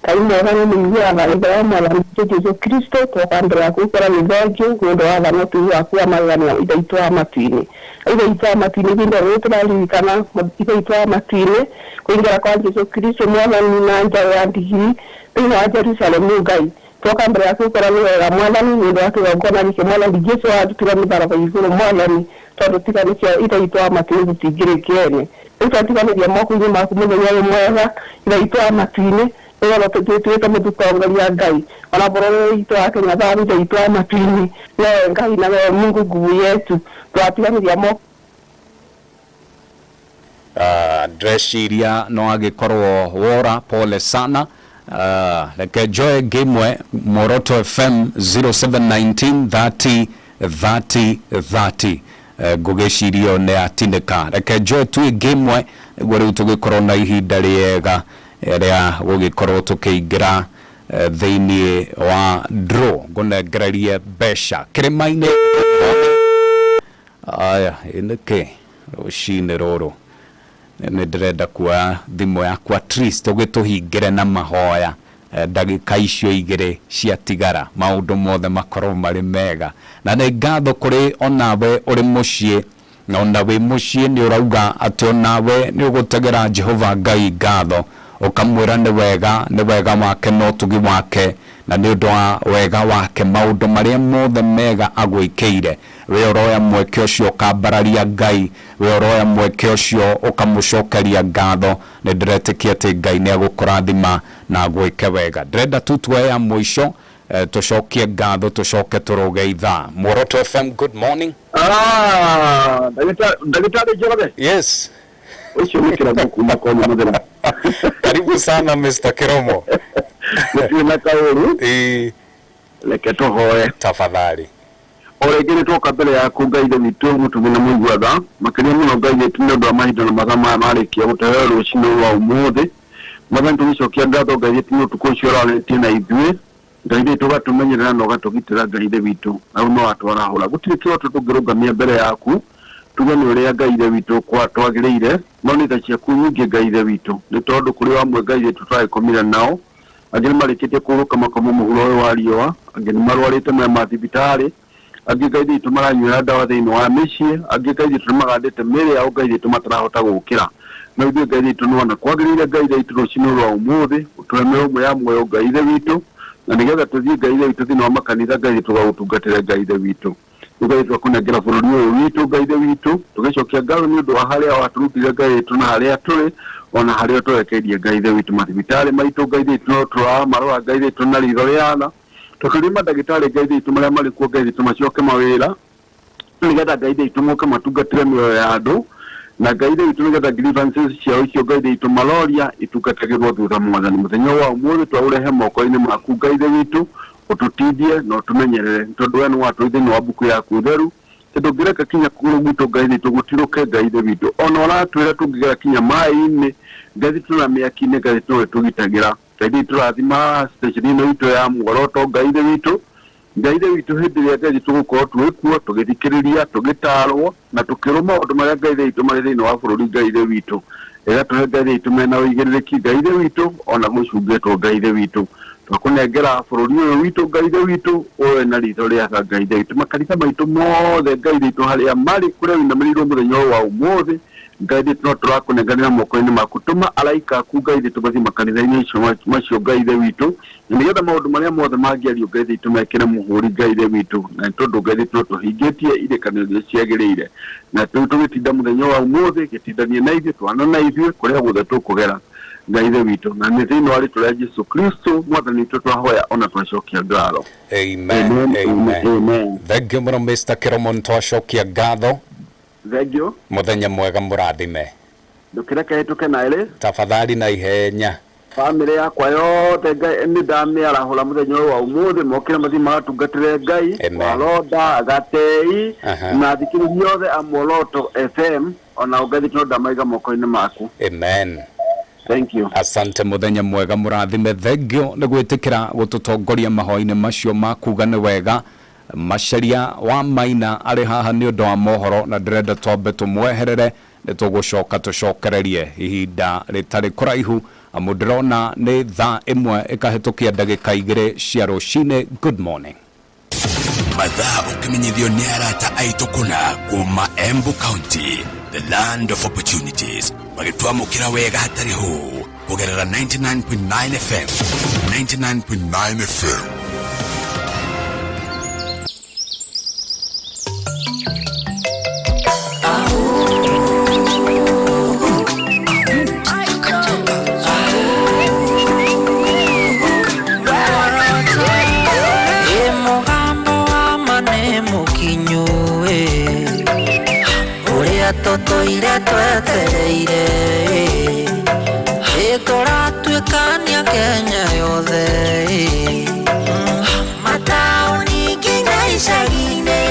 Speaker 5: Ngai mwega nĩ mũiguaga ithe wa mwathani witũ Jesũ Kristo, twoka mbere yaku gũkora nĩ thengio nĩ ũndũ wa thana ũtugi waku wa magegania, Ithe witũ wa matu-inĩ. Ithe witũ wa matu-inĩ, ihinda rĩrĩ tũraririkana, Ithe witũ wa matu-inĩ, kũingĩra kwa Jesũ Kristo mwathani na njaũ ya ndigiri thĩinĩ wa Jerusalemu. Ngai, twoka mbere yaku gũkora nĩ wega mwathani, nĩ ũndũ wa kĩgongona gĩkĩ mwathani Jesũ warutire mũtharaba igũrũ mwathani, tondũ tiga nĩkĩo, Ithe witũ wa matu-inĩ, tũtingĩrĩ kĩene. Rĩu twatiganĩria moko-inĩ maku mũthenya ũyũ mwega, Ithe witũ wa matu-inĩ, nĩgetha tũtuĩke mũtũtongoria Ngai, ona bũrũri witũ wa Kenya tharu. Ithe witũ wa matu-inĩ, wewe Ngai na wewe Mungu nguvu yetu, twatiganĩria moko.
Speaker 1: Ndĩreciria no agĩkorwo wora, pole sana. Reke njoe ngĩmwe. Moroto FM, 0719 30 30 30. Ngũgĩcirio nĩ atinĩka. Reke njoe tu ĩngĩ ĩmwe nĩguo rĩu tũgĩkorwo na ihinda rĩega. Rĩa gũgĩkorwo tũkĩingĩra thĩinĩ wa draw ngũnengererie mbeca kĩrĩma-inĩ. Aya, ĩ nĩkĩ rũcinĩ rũrũ nĩ ndĩrenda kuoya thimũ yakwa, at least ũgĩtũhingĩre na mahoya ndagĩka icio igĩrĩ ciatigara, maũndũ mothe makorwo marĩ mega. Na nĩ ngatho kũrĩ onawe ũrĩ mũciĩ, na ona wĩ mũciĩ nĩ ũrauga atĩ onawe nĩ ũgũtegera Jehova Ngai ngatho, ũkamwĩra nĩ wega, nĩ wega wake na ũtugi wake, na nĩ ũndũ wa wega wake maũndũ marĩa mothe mega agwĩkĩire. We ũroya mweke ũcio ũkambararia Ngai, we ũroya mweke ũcio ũkamũcokeria ngatho. Nĩ ndĩretĩkia atĩ Ngai nĩ agũkũrathima na agwĩke wega. Ndĩrenda tu tuoye ya mũico, tũcokie ngatho, tũcoke tũrũge ithaa. Muoroto FM, good morning.
Speaker 6: Ah, ndagĩtarĩ Njoroge.
Speaker 1: Yes.
Speaker 6: Ũcio nĩ Kĩromo kuma Konyo mũthera.
Speaker 1: Karibu sana, Mr. Kiromo.
Speaker 6: Gũtirĩ na kaũru.
Speaker 1: Ĩĩ.
Speaker 6: Reke tũhoe.
Speaker 1: Tafadhali.
Speaker 6: O rĩngĩ nĩ twoka mbere yaku, Ngai Ithe witũ mũtugi na mũigua tha, makĩria mũno, Ngai witũ, nĩ ũndũ wa mahinda na mathaa maya marĩkia gũtũheo rũcinĩ rwa ũmũthĩ. Mwathani, tũgĩcokia ngatho, Ngai witũ, nĩ ũtukũ ũcio ũrarĩtie na ithuĩ, Ngai witũ, ũgatũmenyerera na ũgatũgitĩra, Ngai Ithe witũ, na rĩu no watwarahũra. Gũtirĩ kĩroto tũngĩrũngamia mbere yaku tuge nĩ ũrĩa, Ngai Ithe witũ, twagĩrĩire, no nĩ tha ciaku nyingĩ, Ngai Ithe witũ, nĩ tondũ kũrĩ wamwe, Ngai witũ, tũragĩkomire nao, angĩ nĩ marĩkĩtie kũhurũka makomo mũhuro ũyũ wa riũa, angĩ nĩ marwarĩte me mathibitarĩ, angĩ, Ngai witũ, maranyuĩra ndawa thĩinĩ wa mĩciĩ, angĩ, Ngai witũ, nĩ magandĩte mĩĩrĩ yao, Ngai witũ, matarahota gũkĩra. No ithuĩ, Ngai witũ, nĩwona kwagĩrĩire, Ngai witũ, rũcinĩ rwa ũmũthĩ ũtũhe mĩrũmũ ya muoyo, Ngai Ithe witũ, na nĩgetha tũthiĩ, Ngai Ithe witũ, thĩinĩ wa makanitha, Ngai witũ, tũgagũtungatĩre, Ngai Ithe witũ. Ngai witũ, akũnengera bũrũri ũyũ witũ, Ngai Ithe witũ, tũgĩcokia ngatho nĩ ũndũ wa harĩa watũrutire, Ngai witũ, na harĩa tũrĩ ona harĩa ũtũrekeirie, Ngai Ithe witũ. Mathibitarĩ maitũ, Ngai Ithe witũ, no tũramarora, Ngai witũ, na ritho rĩa tha, tũkĩũria mandagĩtarĩ, Ngai witũ, marĩa marĩ kuo, Ngai witũ, macoke mawĩra, nĩgetha, Ngai witũ, moke matungatĩre mĩoyo ya andũ, na Ngai witũ, nĩgetha grievances ciao icio, Ngai witũ, maroria itungatagĩrwo thutha. Mwathani, mũthenya wa ũmũthĩ twaũrehe moko-inĩ maku, Ngai witũ, ũtũtindie na ũtũmenyerere, tondũ we nĩ watũĩ thĩinĩ wa mbuku yaku theru tondũ ũngĩreka kinya kũgũrũ gwitũ, Ngai witũ, gũtirũke. Ngai Ithe witũ, ona ũratwĩra tũngĩgera kinya maĩ-inĩ, Ngai witũ, na mĩaki-inĩ, Ngai witũ, nowe tũgitagĩra. Ngai witũ, rathima station ĩno itũ ya Muoroto, Ngai Ithe witũ. Ngai Ithe witũ, hĩndĩ ĩrĩa, Ngai witũ, tũgũkorwo twĩ kuo tũgĩthikĩrĩria, tũgĩtarwo na tũkĩrwo maũndũ marĩa, Ngai Ithe witũ, marĩ thĩinĩ wa bũrũri, Ngai Ithe witũ, ĩgatũhe, Ngai Ithe witũ, mena ũigĩrĩrĩki, Ngai Ithe witũ, ona gũcungĩtwo. Ngai Ithe witũ, twakũnengera bũrũri ũyũ witũ, Ngai Ithe witũ, ũrore na ritho rĩa tha, Ngai Ithe witũ, makanitha maitũ mothe, Ngai Ithe witũ, harĩa marĩ, kũrĩa wĩinamĩrĩirwo mũthenya ũyũ wa ũmũthĩ. Ngai witũ, no tũrakũnenganĩra moko-inĩ maku. Tũma araika aku, Ngai witũ, mathiĩ makanitha-inĩ macio, Ngai Ithe witũ, na nĩgetha maũndũ marĩa mothe mangĩario, Ngai witũ, mekĩre mũhũri, Ngai Ithe witũ, na nĩ tondũ, Ngai witũ, no tũhingĩtie irĩkanĩro iria ciagĩrĩire. Na rĩu tũgĩtinda mũthenya wa ũmũthĩ, gĩtindanie na ithuĩ, twana na ithuĩ kũrĩa guothe tũkũgera, Ngai Ithe witũ, na nĩ thĩinĩ wa rĩtwa rĩa Jesu Kristo Mwathani witũ twahoya ona twacokia ngatho.
Speaker 1: Amen.
Speaker 6: Amen.
Speaker 1: Amen.
Speaker 6: Amen.
Speaker 1: Thank you mũno, Mr. Kiromo, nĩtwacokia ngatho.
Speaker 6: Thank you.
Speaker 1: Mũthenya mwega mũrathime.
Speaker 6: Ndũkĩreke hĩtũke na ĩrĩ.
Speaker 1: Tafadhali, na ihenya.
Speaker 6: Bamĩrĩ yakwa yothe, Ngai, nĩ ndamĩarahũra mũthenya ũyũ wa ũmũthĩ, mokĩre mathiĩ magatungatĩre Ngai.
Speaker 1: Amen.
Speaker 6: Waronda Gatei na athikĩrĩria othe a Muoroto FM, ona Ngai no ndamaiga moko-inĩ maku.
Speaker 1: Amen.
Speaker 6: Thank you.
Speaker 1: Asante, mũthenya mwega mũrathime. Thengio nĩ gwĩtĩkĩra gũtũtongoria mahoya-inĩ macio ma kuga nĩ wega. Macaria wa Maina arĩ haha nĩ ũndũ wa mohoro, na ndĩrenda twambe tũmweherere, nĩ tũgũcoka tũcokererie ihinda rĩtarĩ kũraihu, amu ndĩrona nĩ thaa 1 ĩkahĩtũkia ndagĩka 2 cia rũcinĩ. Good morning.
Speaker 7: Mathaa ũkĩmenyithio nĩ arata aitũ kũna kuma Embu County, the land of opportunities, magĩtwamũkĩra wega hatarĩ hũ kũgerera 99.9 FM, 99.9 FM.
Speaker 2: Ĩ mũgambo wa ma nĩ mũkinyu ĩ, ũrĩa tũtũire twetereire ĩ, tũratuĩkania Kenya yothe ĩ, mataũni nginya icagi-inĩ.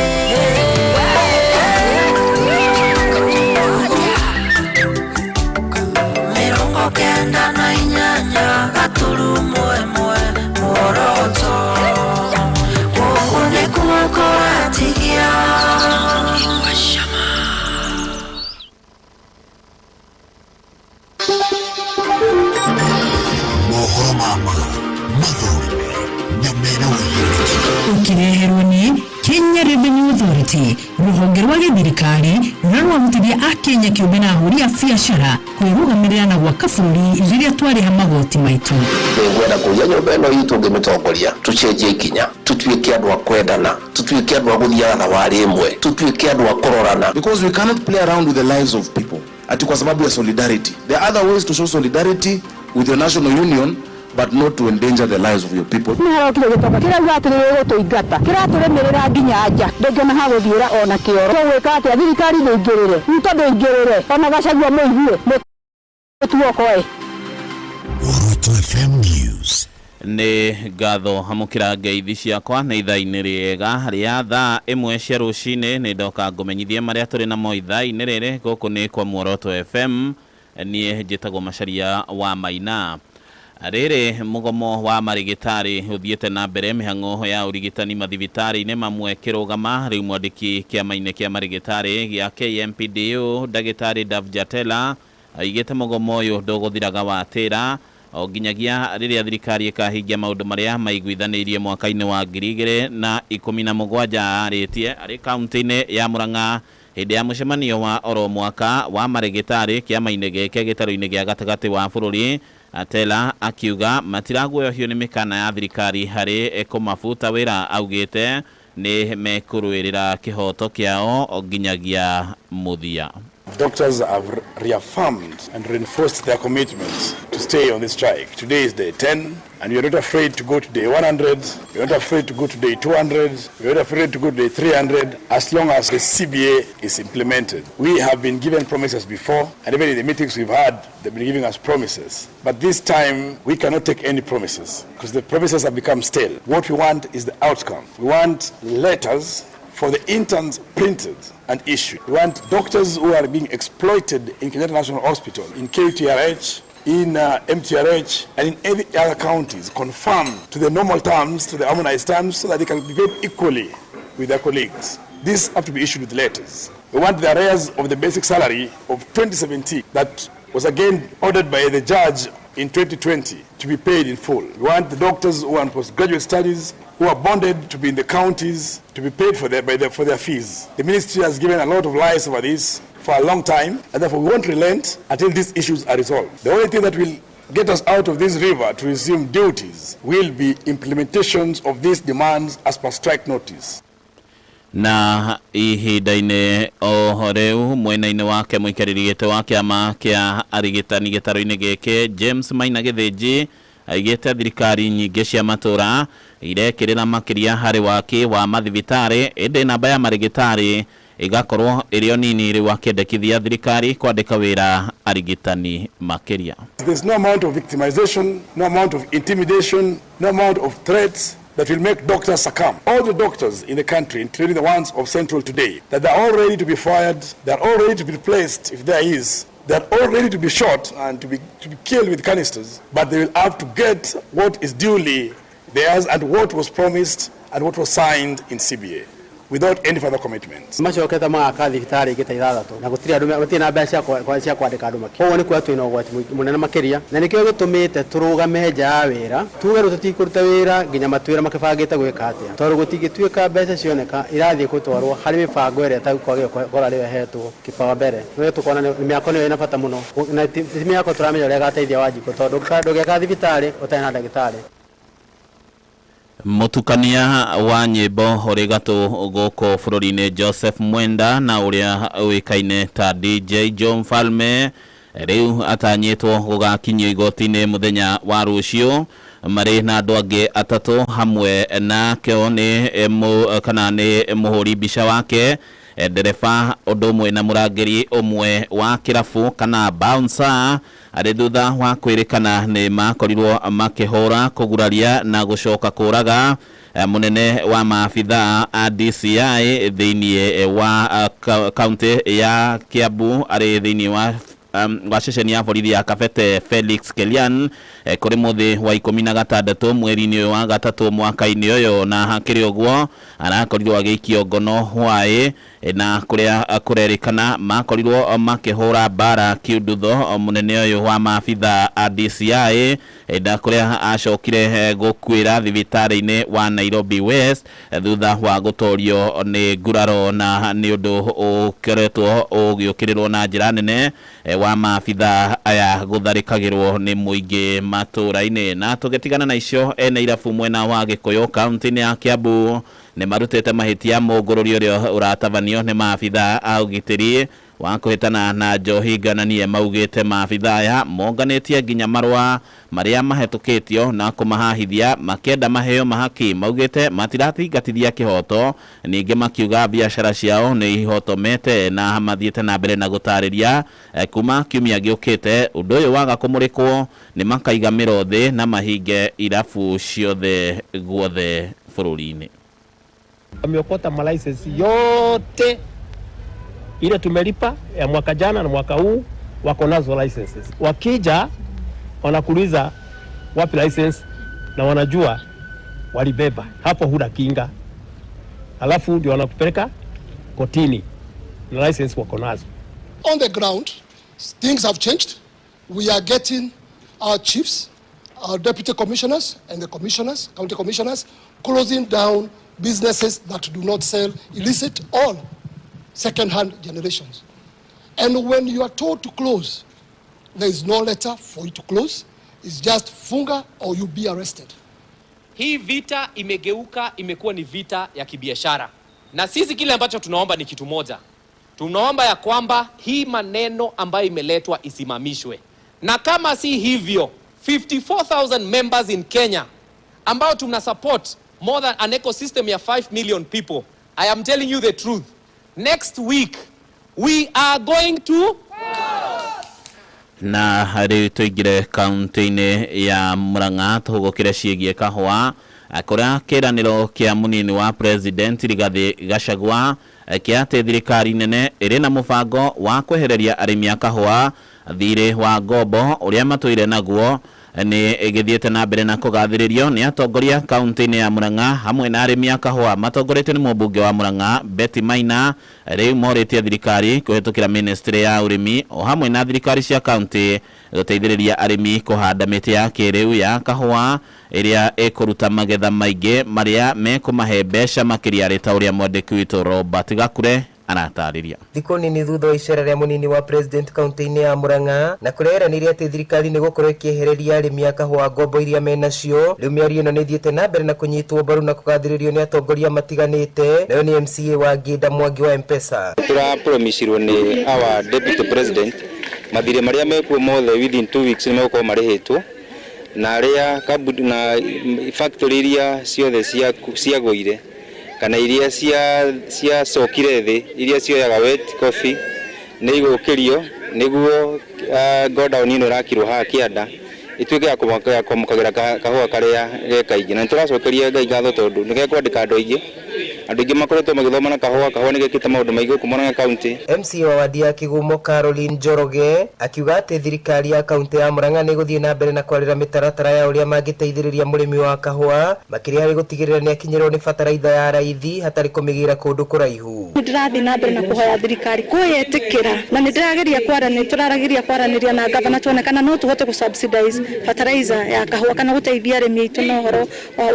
Speaker 2: 98.
Speaker 7: Mohoro ma ma mathũrime na mena ũigĩrĩrĩki.
Speaker 8: Ũkĩreherwo nĩ Kenya Revenue Authority, rũhonge rwa gĩthirikari rũrĩa rwahotithia akenya kĩũmbe na ahũri a biacara kwĩrũgamĩrĩra na gwaka bũrũri rĩrĩa twarĩha magoti maitũ.
Speaker 9: Nĩngwenda kũria nyũmba ĩno itũ ngĩmĩtongoria tũcenjie ikinya, tũtuĩke andũ a kwendana, tũtuĩke andũ a gũthiaga thabarĩ ĩmwe, tũtuĩke andũ a kũrorana.
Speaker 10: Because we cannot play around with the lives of people ati kwa sababu ya solidarity. There are other ways to show solidarity with your national union, but not to endanger the lives of your people.
Speaker 5: Nĩ harokire gĩtonga kĩrauga atĩ nĩ gĩgũtũingata, kĩratũrĩmĩrĩra nginya nja, ndũngĩona ha gũthiĩra ona kĩoro. Tũgwĩka atĩa? Thirikari ndĩingĩrĩre, Ruto ndĩingĩrĩre, ona Gachagua mũigue mũtuokoe.
Speaker 7: Muoroto FM News.
Speaker 11: Nĩ ngatho, hamũkĩra ngeithi ciakwa. Nĩ ithaa-inĩ rĩega rĩa thaa 1 cia rũcinĩ, nĩ ndoka ngũmenyithie marĩa tũrĩ namo ithaa-inĩ rĩrĩ. Gũkũ nĩ kwa Muoroto FM, niĩ njĩtagwo Macaria wa Maina. Rĩrĩ mũgomo wa marĩgĩtarĩ ũthiĩte na mbere, mĩhang'o ya ũrigitani mathibitarĩ-inĩ mamwe kĩrũgama. Rĩu mwandĩki kĩama-inĩ kĩa marĩgĩtarĩ gĩa KMPDU, ndagĩtarĩ Dav Jatela, aigĩte mũgomo ũyũ ndũgũthiraga watĩra o nginyagia rĩrĩa thirikari ĩkahingia maũndũ marĩa maiguithanĩirie mwaka-inĩ wa 2017. Arĩtie arĩ kaunti-inĩ ya Murang'a hĩndĩ ya mũcemanio wa oro mwaka wa marĩgĩtarĩ kĩama-inĩ gĩke gĩtarũ-inĩ gĩa gatagatĩ wa bũrũri. Atela akiuga matiraguoyohio nĩ mĩkana ya thirikari harĩ kũmabuta wĩra, augĩte nĩ mekũrũĩrĩra kĩhoto kĩao nginyagia mũthia.
Speaker 12: Doctors have reaffirmed and reinforced their commitment to stay on the strike. Today is day 10, and we are not afraid to go to day 100, we are not afraid to go to day 200, we are not afraid to go to day 300, as long as the CBA is implemented. We have been given promises before, and even in the meetings we've had, they've been giving us promises. But this time, we cannot take any promises, because the promises have become stale. What we want is the outcome. We want letters for the interns printed and issued. We want doctors who are being exploited in Kenyatta National Hospital, in KTRH, in MTRH, and in every other counties confirmed to the normal terms, to the harmonized terms, so that they can be paid equally with their colleagues. These have to be issued with letters. We want the arrears of the basic salary of 2017 that was again ordered by the judge in 2020 to be paid in full. We want the doctors who are on postgraduate studies, who are bonded to be in the counties, to be paid for their fees. The ministry has given a lot of lies over this for a long time, and therefore we won't relent until these issues are resolved. The only thing that will get us out of this river to resume duties will be implementations of these demands as per strike notice.
Speaker 11: Na ihinda-inĩ o rĩu, mwena-inĩ wake, mũikarĩri gĩtĩ wa kĩama kĩa arigitani gĩtarũ-inĩ gĩkĩ, James Maina Gĩthĩnji, aigĩte thirikari nyingĩ cia matũra irekĩrĩra makĩria harĩ waki wa mathibitarĩ, ĩndĩ namba ya marĩgĩtarĩ ĩgakorwo ĩrĩ o nini. Rĩu akĩendekithia thirikari kwandĩka wĩra arigitani makĩria.
Speaker 12: There's no amount of victimization, no amount of intimidation, no amount of threats that will make doctors succumb. All the doctors in the country, including the ones of Central today, that they're all ready to be fired, they're all ready to be replaced if there is, they're all ready to be shot and to be killed with canisters, but they will have to get what is duly theirs and what was promised and what was signed in CBA without any further commitments.
Speaker 13: Macokete magaka thibitarĩ ingĩ ta ithathatũ na gũtirĩ andũ, gũtirĩ na mbeca cia kwandĩka andũ makĩria. Koguo nĩ kuga twĩna ũgwati mũnene makĩria, na nĩkĩo gĩtũmĩte tũrũgame nja ya wĩra, tuge rĩu tũtikũruta wĩra nginya matwĩra makĩbangĩte gwĩka atĩa, tondũ gũtingĩtuĩka mbeca cioneka irathiĩ gũtwarwo harĩ mĩbango ĩrĩa ĩtagwagĩrĩire gũkorwo arĩyo ĩhetwo kĩbawa mbere. Nĩ tũkona nĩ mĩako nĩyo ĩna bata mũno, na ti mĩako tũramenya ũrĩa ĩgateithia Wanjikũ, tondũ ndũngĩaka thibitarĩ ũtarĩ na ndagĩtarĩ.
Speaker 11: Mũtukania wa nyĩmbo ũrĩ gatũ gũkũ bũrũri-inĩ, Joseph Mwenda, na ũrĩa ũĩkaine ta DJ Joe Mfalme, rĩu atanyĩtwo gũgakinyio igoti-inĩ mũthenya wa rũciũ marĩ na andũ angĩ atatũ, hamwe nakĩo nĩ kana nĩ mũhũri mbica wake, ndereba, ũndũ ũmwe na mũrangĩri ũmwe wa kĩrabu kana bouncer, arĩ thutha wa kwĩrĩkana nĩ makorirwo makĩhũra, kũguraria na gũcoka kũraga mũnene wa maabithaa a DCI thĩinĩ wa kaunti ya Kiambu, arĩ thĩinĩ wa wa ceceni ya borithi ya Kabete Felix Kelian kũrĩ mũthĩ wa 16 mweri-inĩ ũyũ wa gatatũ mwaka-inĩ ũyũ. Na hakĩrĩ ũguo arakorirwo agĩikio ngono hwaĩ na kũrĩa kũrerĩkana makorirwo makĩhũra mbara kĩundutho mũnene ũyũ wa maabitha a DCI na kũrĩa acokire gũkuĩra thibitarĩ-inĩ wa Nairobi West thutha wa gũtorio nĩ nguraro na nĩ ũndũ ũkoretwo ũgĩũkĩrĩrwo na njĩra nene wa maabitha aya gũtharĩkagĩrwo nĩ mũingĩ matũũra-inĩ. Na tũgĩtigana na icio ene irabu mwena wa Gĩkũyũ kaunti-inĩ ya Kiambu nĩ marutĩte mahĩtia mũngũrũri ũrĩa ũratabanio nĩ maabitha a ũgitĩri wa kũhĩtana na njohi ngananie. Maugĩte maabitha aya monganĩtie nginya marũa marĩa mahetũkĩtio na kũmahahithia makĩenda maheo mahaki. Maugĩte matiratingatithia kĩhoto, ningĩ makiuga biacara ciao nĩ ihotomete na mathiĩte na mbere na gũtarĩria kuma kiumia gĩũkĩte ũndũ ũyũ waga kũmũrĩkwo nĩ makaiga mĩro thĩ na mahinge irabu ciothe guothe bũrũri-inĩ.
Speaker 14: Wameokota malicense yote ile tumelipa ya mwaka jana na mwaka huu, wako nazo licenses. Wakija wanakuuliza wapi license, na wanajua walibeba, hapo huna kinga, alafu ndio wanakupeleka kotini na license wako nazo.
Speaker 15: On the ground, things have changed. We are getting our chiefs, our deputy commissioners and the commissioners, county commissioners, closing down businesses that do not sell illicit or second-hand generations. And when you are told to close, there is no letter for you to close. It's just funga or you'll be arrested.
Speaker 16: Hii vita imegeuka, imekuwa ni vita ya kibiashara. Na sisi kile ambacho tunaomba ni kitu moja. Tunaomba ya kwamba hii maneno ambayo imeletwa isimamishwe. Na kama si hivyo, 54,000 members in Kenya ambao tuna support more than an ecosystem ya 5 million people. I am telling you the truth. Next week, we are going to
Speaker 11: na rĩu tũingĩre kaunti-inĩ ya Murang'a tũhũgũkĩre ciĩgiĩ kahũa kũrĩa kĩranĩro kĩa mũnini wa president Rigathĩ Gachagua kĩa atĩ thirikari nene ĩrĩ na mũbango wa kwehereria arĩmi a kahũa thirĩ wa ngombo ũrĩa matũire naguo nĩ ĩgĩthiĩte na mbere na kũgathĩrĩrio nĩ atongoria kaunti-inĩ ya Murang'a hamwe na arĩmi a kahũa matongoretio nĩ mũmbunge wa Murang'a Betty Maina. Rĩu morĩtie thirikari kũhĩtũkĩra ministry ya ũrĩmi o hamwe na thirikari cia kaunti gũteithĩrĩria arĩmi kũhanda mĩtĩ ya kĩrĩu ya kahũa ĩrĩa ĩkũruta magetha maingĩ marĩa mekũmahe mbeca makĩria arĩ ta ũrĩa mwandĩki witũ Robert Gakure aratarĩria.
Speaker 17: Thikũ nini thutha wa icera rĩa mũnini wa president kaunti-inĩ ya Murang'a na kũrĩa eranĩire atĩ thirikari nĩ gũkorwo ĩkĩehereria arĩmi a kahũa ngombo iria menacio, rĩu mĩario ĩno nĩ ĩthiĩte na mbere na kũnyitwo mbaru na kũgathĩrĩrio nĩ atongoria matiganĩte, nayo nĩ MCA wa Ngĩnda Mwangi wa M-Pesa.
Speaker 18: Tũrapromisirwo nĩ our deputy president mathirĩ marĩa mekuo mothe within 2 weeks nĩ megũkorwo marĩhĩtwo, na arĩa kambuni na factory iria ciothe ciagũire kana iria ciacokire thĩ iria cioyaga wet coffee nĩ igũkĩrio nĩguo godown ĩno ĩrakirwo haha kĩanda ituĩke ya kwamũkagĩra kahũa karĩa ge kaingĩ. Na nĩtũracokeria Ngai ngatho tondũ nĩgekwandĩka andũ aingĩ, andũ aingĩ makoretwo magĩthoma na kahũa, kahũa nĩgekĩte maũndũ maingĩ gũkũ Murang'a County.
Speaker 17: MCA wa wadi ya Kĩgumo Caroline Njoroge akiuga atĩ thirikari ya kaunti ya Murang'a nĩ ĩgũthiĩ na mbere na kwarĩra mĩtaratara ya ũrĩa mangĩteithĩrĩria mũrĩmi wa kahũa makĩria harĩ gũtigĩrĩra nĩ akinyĩrwo nĩ bataraitha ya raithi hatarĩ kũmĩgĩra kũndũ kũraihu.
Speaker 19: Nĩndĩrathiĩ na mbere na kũhoya thirikari kwĩyĩtĩkĩra, na nĩndĩrageria kwaranĩria, tũrarageria kwaranĩria na gavana tuone kana no tũhote gũ subsidize fertilizer ya kahũa kana gũteithia arĩmi aitũ na ũhoro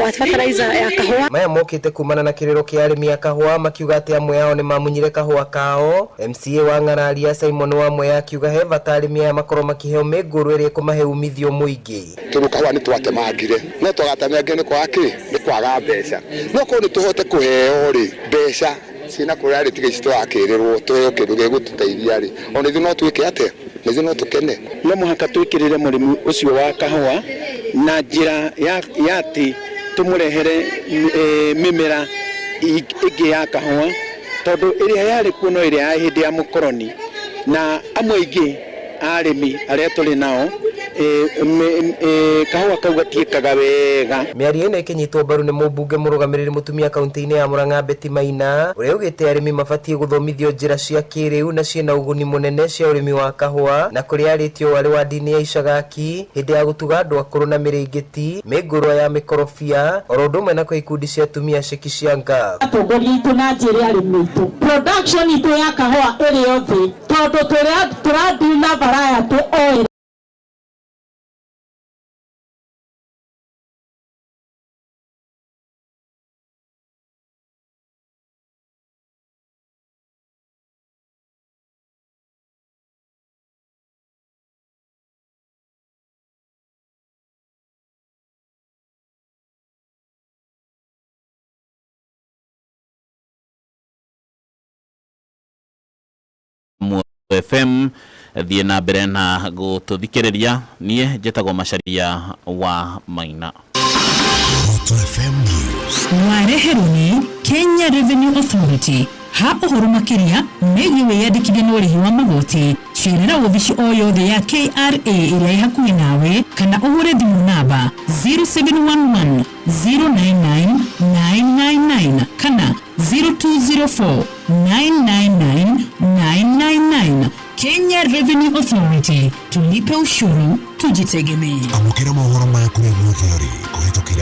Speaker 19: wa fertilizer ya kahũa.
Speaker 17: Maya mokĩte kumana na kĩrĩro kĩa arĩmi a kahũa makiuga atĩ amwe ao nĩ mamunyire kahũa kao. MCA wa Ng'araria Simon Wamwe akiuga he bata arĩmi aya makorwo makĩheo mĩngũrũ ĩrĩa ĩkũmahe umithio mũingĩ.
Speaker 20: Tondũ kahũa nĩ twatemangire, no twagatemangire nĩ kwaga kĩ? Nĩ kwaga mbeca. No korwo nĩ tũhote kũheo rĩ mbeca ciĩna kũrĩa rĩ tiga ici tũrakĩrĩrwo tũheo kĩndũ gĩgũtũteithia rĩ, ona ithuĩ no twĩke atĩa? Na ithuĩ no tũkene.
Speaker 21: No mũhaka twĩkĩrĩre mũrĩmi ũcio wa kahũa na njĩra ya atĩ tũmũrehere mĩmera ĩngĩ ya kahũa, tondũ ĩrĩa yarĩ kuo no ĩrĩa ya hĩndĩ ya mũkoroni, na amwe aingĩ a arĩmi arĩa tũrĩ nao Kahũa kau gatiĩkaga wega.
Speaker 17: Mĩario ĩno ĩkĩnyitwo mbaru nĩ mũmbunge mũrũgamĩrĩri mũtumia kaunti-inĩ ya Murang'a Betty Maina, ũrĩa augĩte arĩmi mabatiĩ gũthomithio njĩra cia kĩrĩu na ciĩna ũguni mũnene cia ũrĩmi wa kahũa, na kũrĩa arĩtio warĩ wandi-inĩ ya Icagaki hĩndĩ ya gũtuga andũ akũrũ na mĩrĩngĩti, mĩngũrwa ya mĩkorobia, oro ũndũ ũmwe na kwa ikundi cia atumia ceki cia ngaf.
Speaker 3: Atongoria aitũ na njĩre arĩmi aitũ production itũ ya kahũa ĩrĩ o thĩ tondũ tũradeal na variety oil.
Speaker 11: FM thiĩ na mbere na gũtũthikĩrĩria. Niĩ njĩtagwo Macharia wa Maina.
Speaker 7: Moto FM News.
Speaker 8: Wareherwo nĩ Kenya Revenue Authority. Ha ũhoro makĩria megiĩ wĩyandĩkithia na ũrĩhi wa magoti, cerera wabici o yothe ya KRA ĩrĩa ĩ hakuhĩ nawe kana ũhũre thimũ namba 0711 099 999 kana 0204 999 999. Kenya Revenue Authority, tulipe ushuru tujitegemee.
Speaker 7: Amũkĩra mohoro maya kũrĩa guothe ũrĩ kũhĩtũkĩra